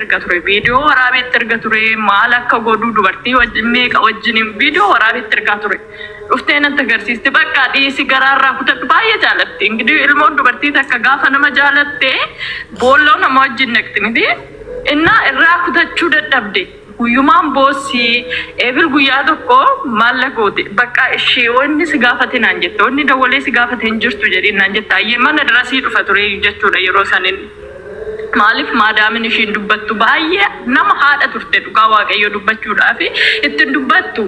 Erga ture viidiyoo waraabeetti erga ture maal akka godhu dubartii wajjin meeqa wajjin viidiyoo waraabeetti ergaa ture. Dhuftee natti agarsiiste bakka dhiisi garaarraa kutadhu baay'ee jaalatti. Ingidihi ilmoon dubartii takka gaafa nama jaalatte boolloo nama wajjin naqxi miti. Innaa irraa kutachuu dadhabde. Guyyumaan boossi eebil guyyaa tokko maal goote bakka ishee wanni si gaafate naan jette wanni dawwalee si gaafate hin jirtu jedhiin naan jette ayyee mana dirasii dhufa ture jechuudha yeroo sanin. Maaliif maadaamin ishiin dubbattu baay'ee nama haadha turte dhugaa waaqayyo dubbachuudhaaf ittiin dubbattu.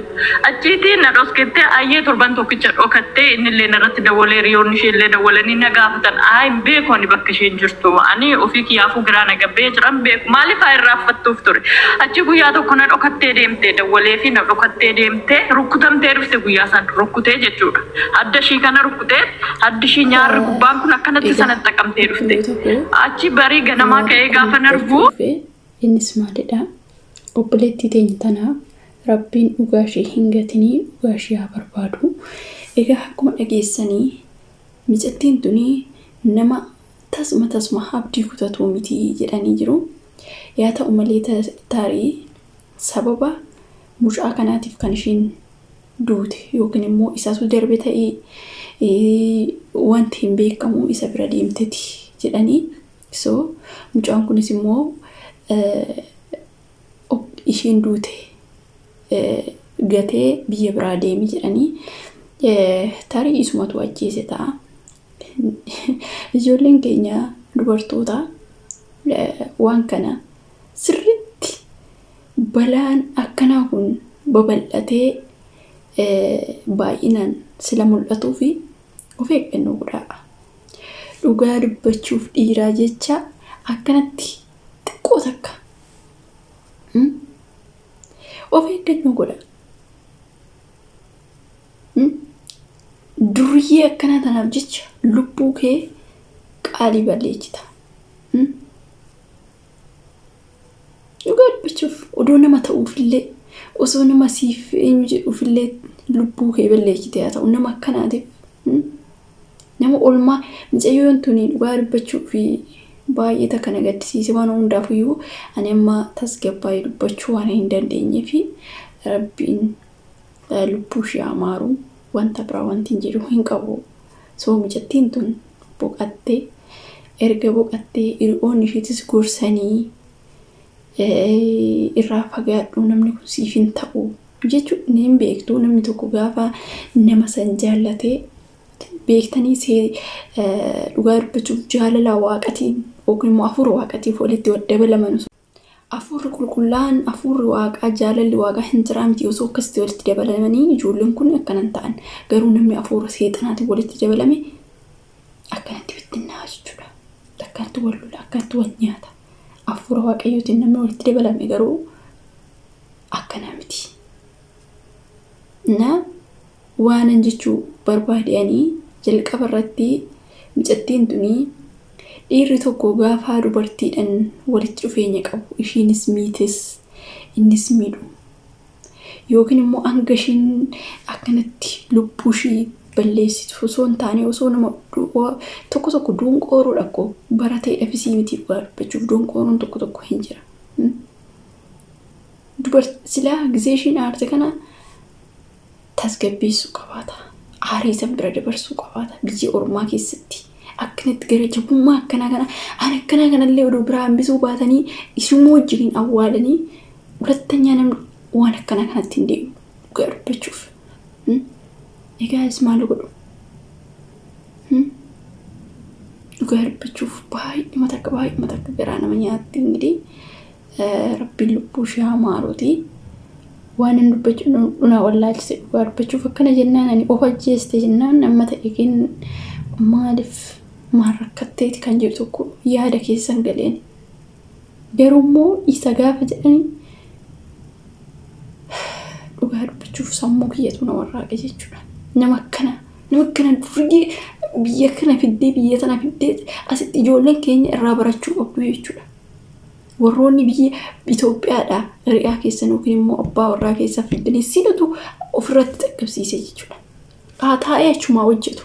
Achiitii na dhoskettee ayyee torban tokkicha dhokattee innillee narratti dawwalee hiriyoonni isheellee dawwalanii na gaafatan. Aa hin beeku ani bakka isheen jirtu. Ani ofii kiyyaafuu giraa na gabbee jira hin beeku. Maaliif haa irraanfattuuf ture. Achi guyyaa tokko na dhokattee deemte dawwalee fi na dhokattee deemte rukkutamtee dhufte guyyaa san rukkutee jechuudha. Adda ishii kana rukkutee addi ishii nyaarri gubbaan kun akkanatti Egaa sana xaqamtee dhufte. yeroo tokko Achi barii ganamaa waa ka'ee tokko gaafa dubbachuu argu dhufe innis maalidha obboleettii teenya tana rabbiin dhugaa ishee hin gatinii dhugaa ishee haa barbaadu. Egaa akkuma dhageessanii micattiin tuni nama tasuma tasuma abdii kutatuu miti jedhanii jiru. Yaa ta'u malee tarii sababa mucaa kanaatiif kan ishiin duute yookiin immoo isatu darbe ta'ee wanti hin beekamu isa bira deemteti jedhanii. So mucaan kunis immoo ishiin duute gatee biyya biraa deemi jedhanii tarii isumatu ajjeese ta'a. Ijoolleen keenya dubartoota waan kana sirriitti balaan akkanaa kun babal'atee baay'inaan sila mul'atuu fi of eeggannoo godhaa. Dhugaa dubbachuuf dhiiraa jecha akkanatti xiqqoo takka of eeggannoo godhaa. Duriyyee akkanaa tanaaf jecha lubbuu kee qaalii balleessita. Dhugaa dubbachuuf odoo nama ta'uufillee osoo nama siif eenyu jedhuufillee lubbuu kee balleessite haa ta'u nama akkanaatiif nama olmaa mucayyoon tuni dhugaa dubbachuu fi baay'ee takka na gaddisiise waan hundaafuyyuu ani amma tasgabbaa'ee dubbachuu waan hin dandeenyee fi rabbiin lubbuu ishee haa maaru wanta biraa wanti hin jedhu hin qabu. So mucattiin tun boqattee erga boqattee hiriyoonni isheetis gorsanii irraa fagaadhu namni kun siif hin ta'u jechuun ni hin beektu namni tokko gaafa nama san jaallatee beektanii see dhugaa dubbachuuf jaalala waaqatiin yookiin immoo hafuura waaqatiif walitti dabalaman hafuurri qulqullaa'aan hafuurri waaqaa jaalalli waaqaa hin jiraa miti osoo akkasitti walitti dabalamanii ijoolleen kun akkanan ta'an garuu namni hafuura seexanaatiin walitti dabalame akkanatti bittinnaa'a jechuudha. Akkanatti wal lola akkanatti wal nyaata. Hafuura waaqayyootiin namni walitti dabalame garuu akkana miti. Na waanan jechuu barbaade ani jalqaba irratti mucattiin tuni dhiirri tokko gaafa dubartiidhaan walitti dhufeenya qabu ishiinis miites innis miidhu yookiin immoo hanga ishiin akkanatti lubbuu ishii balleessitu osoo hin taane osoo nama tokko tokko doonqooruudha akkoo barateedhaafisii miti dhugaa dubbachuuf doonqooruun tokko tokko hin jira. Silaa gisee ishiin aarte kana tasgabbeessuu qabaata. Aarii san bira dabarsuu qabaata. Biyya ormaa keessatti akkanatti gara jabummaa akkanaa kana ani akkanaa kanallee oduu biraa hambisuu baatanii isuma wajjiniin awwaalanii hulattanyaa namni waan akkanaa kanatti hin deemu dhugaa dubbachuuf. Egaa maal godhu? Dhugaa dubbachuuf baay'ee takka baay'ee takka garaa nama nyaatti ingidihi rabbiin lubbuu ishee haa maaruuti. Waan hin dubbachuu na wallaalchise dhugaa dubbachuuf akkana jennaan ani of ajjeeste jennaan amma ta'e kenn maaliif maal rakkatteeti kan jedhu tokko yaada keessan galeen. Garuu immoo isa gaafa jedhanii dhugaa dubbachuuf sammuu kiyyatu na warraaqe jechuudha. Nama akkana nama akkana durii biyya kana fiddee biyya tana fiddee asitti ijoolleen keenya irraa barachuu qabdu jechuudha. Warroonni biyya Itoophiyaadhaa hiriyaa keessan yookiin immoo abbaa warraa keessaa fiddanii sinatu ofirratti qaqqabsiise jechuudha. Haa taa'ee achumaa hojjetu.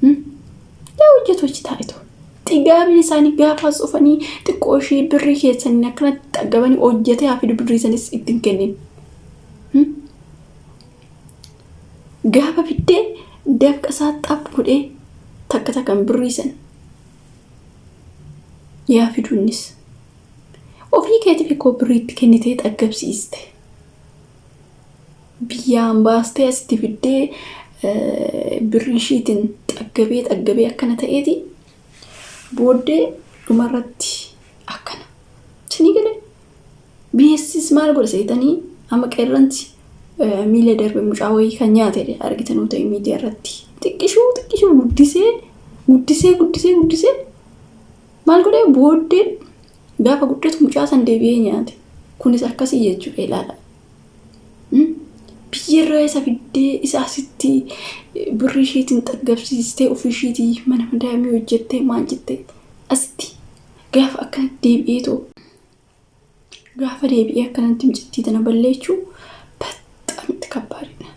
Yaa hojjetu achi taa'etu. Xigaabni isaanii gaafa dhufanii xiqqoo ishee birrii keessaniin akkanatti xaggabanii hojjetee haa fidu birrii sanis ittiin kennin. Gaafa fiddee dafqa isaa xaph godhee takka takkan birrii san yaa fidu innis. Ofii keetiif koo birrii itti kennitee xaggabsiiste. Biyyaan baastee asitti fiddee birrii ishiitiin xaggabee xaggabee akkana ta'eeti booddee dhumarratti akkana. Isinii galee bineensis maal godha seetanii amma qeerransi miila darbe mucaa wayii kan nyaate argitanuu ta'e miidiyaa irratti xiqqishuu xiqqishuu guddisee guddisee guddisee guddisee maal godhee booddee gaafa guddatu mucaa san deebi'ee nyaate. Kunis akkasii jechuudha ilaala. Biyyarraa isa fiddee isa asitti birrii isheetiin xaggabsiistee ofii isheetii mana madaamii hojjettee maal jettee asitti gaafa akkanatti deebi'ee too gaafa deebi'ee akkanatti mucattii tana balleechuu በጣም itti kabbaadidha.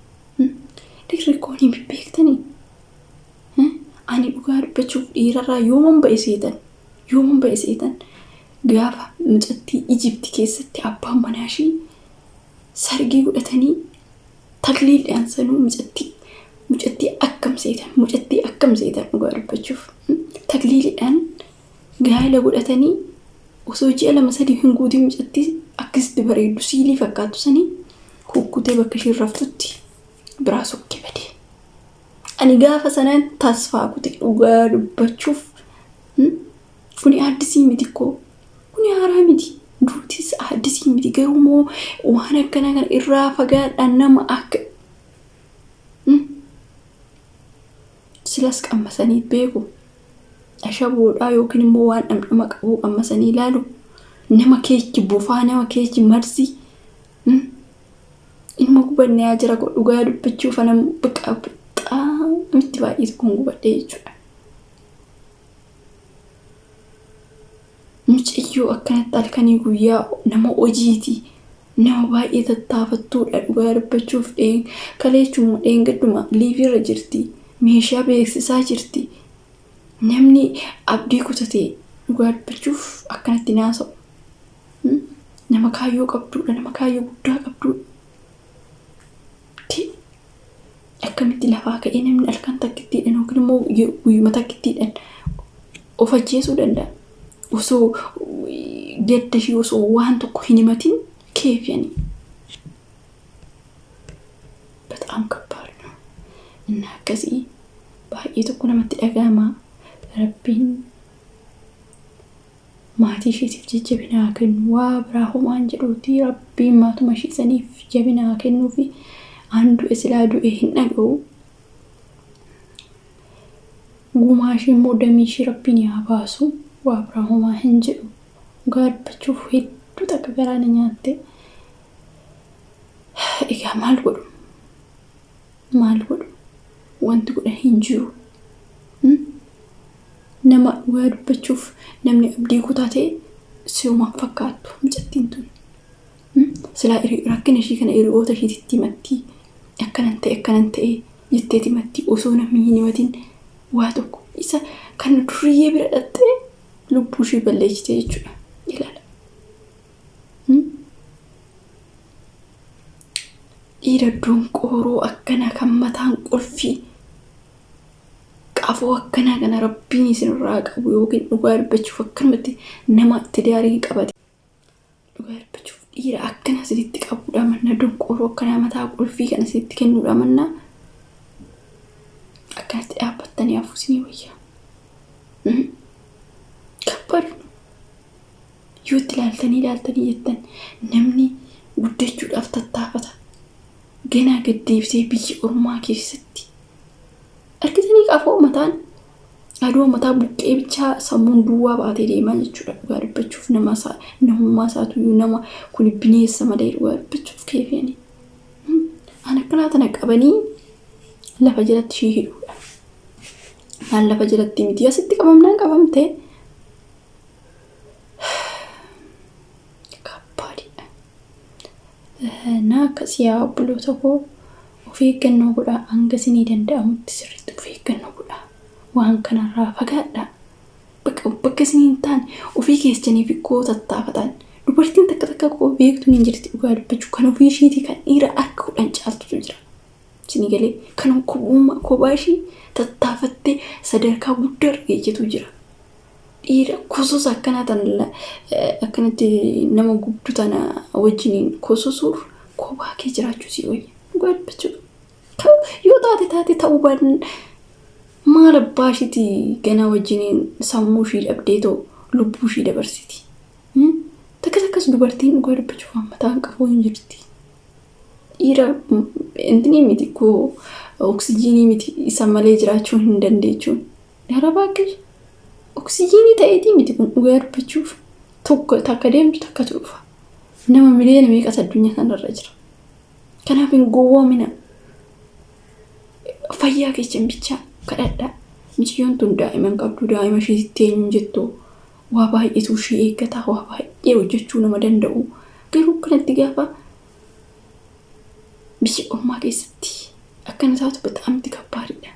Dhiirri koo ni beektanii? Ani dhugaa dubbachuuf dhiirarraa yooman ba'e seetan yooman ba'e seetan gaafa mucattii Ijipti keessatti abbaan manaa ishii sargii godhatanii takliidhaan sanuu mucattii mucattii akkam seetan mucattii akkam seetan dhugaa dubbachuuf takliidhaan gaa'ela godhatanii osoo ji'a lama sadii hin guutin mucattii akkasitti bareeddu siilii fakkaattu sanii kukkutee bakka isheen raftutti biraa sokkee bade. Ani gaafa sanaan tasfaa kute dhugaa dubbachuuf kuni addisii miti koo kuni haaraa miti duutis addisii miti garuu immoo waan akkanaa kana irraa fagaadhaan nama akka silas qammasanii beeku ashaboodhaa yookiin immoo waan dhamdhama qabu qammasanii ilaalu nama keechi bofaa nama keechi marsi ilma gubannee haa jira dhugaa dubbachuuf anam baqa በጣም itti baay'ee tokkoon gubadhee jechuudha. Mucayyoo akkanatti halkanii guyyaa nama hojiiti. Nama baay'ee tattaafattuudha dhugaa dubbachuuf kaleechuma dheengadduma liiviirra jirti. Meeshaa beeksisaa jirti. Namni abdii kutatee dhugaa dubbachuuf akkanatti naasa'u. Nama kaayyoo qabduudha. Nama kaayyoo guddaa qabduudha. Akkamitti lafaa ka'ee namni halkan takkittiidhaan yookiin immoo guyyuma takkittiidhaan of ajjeesuu danda'a. Osoo gadda ishee osoo waan tokko hin himatin keefyanii. በጣም ከባድ ነው እና akkasii baay'ee tokko namatti dhaga'ama. Rabbiin maatii isheetiif jajjabina haa kennu. Waa biraa homaan jedhuuti Rabbiin maatuma ishee saniif jabina haa kennuufi an du'e silaa du'e hin dhaga'u. Gumaa ishee immoo damee ishee Rabbiin haa baasu. Waa biraa homaa hin jedhu. Dhugaa dubbachuuf hedduu takka garaa na nyaatte. Egaa maal godhu? Maal godhu? Wanti godhan hin jiru. Nama dhugaa dubbachuuf namni abdii kutaa ta'e si'umaan fakkaattu mucattiin tun. Silaa rakkina ishii kana hiriyoota ishiitti himatti akkanan ta'e akkanan ta'e jetteeti himatti osoo namni hin himatin waa tokko isa kan duriyyee bira dhattee lubbuu ishii balleessite jechuudha. Ilaala. Dhiira donqooroo akkanaa kan mataan qulfii qafoo akkanaa kana Rabbiin isinirraa qabu yookiin dhugaa dubbachuuf akkanumatti nama tidaarii qabate. Dhugaa dubbachuuf dhiira akkana isinitti qabuudha manna donqooroo akkanaa mataa qulfii kana isinitti kennuudha manna akkanatti dhaabbattanii hafuu isinii wayya. Kabbaadu yoo itti ilaaltanii ilaaltanii jettan namni guddachuudhaaf tattaafata. Ganaa gad deebisee biyya ormaa keessatti argitanii qafoo mataan aduu mataa buqqee bichaa sammuun duwwaa baatee deemaa jechuudha. Dhugaa dubbachuuf nama namummaa isaatuyyuu nama kun bineensa malee dhugaa dubbachuuf keefiyanii. An akkanaa tana qabanii lafa jalatti ishee hidhuudha. Maal lafa jalatti miti asitti qabamnaan qabamte kabbaadidha. Na akkasii yaa obboloota koo of eeggannoo godhaa hanga isinii danda'amutti sirriitti of eeggannoo godhaa. Waan kanarraa fagaadhaa. Bakka Akka isin hin taane ofii keessaniif koo tattaafatan. Dubartiin takka takka koo beektu ni jirti dhugaa dubbachuu kan ofii ishiitii kan dhiira harka kudhan caaltutu jira. Isinii galee kan kophaa ishii tattaafattee sadarkaa guddaa irra geejjetu jira. Dhiira kososa akkanaa tan akkanatti nama gubdu tana wajjiniin kososuuf kophaa kee jiraachuu si wayya. Dhugaa dubbachuu. Yoo taate taate ta'uu baannaan maal abbaa ishiitii ganaa wajjiniin sammuu ishii dhabdee too lubbuu ishii dabarsiti. Takka takkas dubartiin dhugaa dubbachuuf mataan qaboo hin jirti. Dhiira intinii miti koo oksijiinii miti isa malee jiraachuu hin dandeechuun. Dara baakkish oksijiinii ta'eetii miti kun dhugaa dubbachuuf tokko takka deemtu takkatu dhufa. Nama miliyoona meeqas addunyaa kanarra jira. Kanaaf hin gowwoomina. Fayyaa keessan bichaa kadhadhaa. Miciyyoon tun daa'ima hin qabdu daa'ima isheetti eenyuun jettu waa baay'eetu ishee eeggata waa baay'ee hojjechuu nama danda'u. Garuu kanatti gaafa biyya ormaa keessatti akkana taatu bataam itti kabbaadidha.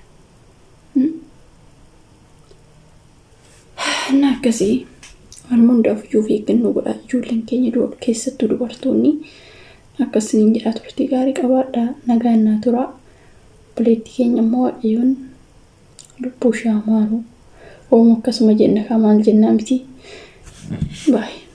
እና akkasii waanuma hundaaf iyyuu of eeggannoo godhaa ijoolleen keenya keessattuu dubartoonni akkasiniin jedhaa turtii gaarii qabaadhaa nagaan naa turaa. Obboleettii keenya immoo Waaqayyoon lubbuu ishee haa maaru. Oomo akkasuma jenna kaa maal jennaa miti. Baay'ee.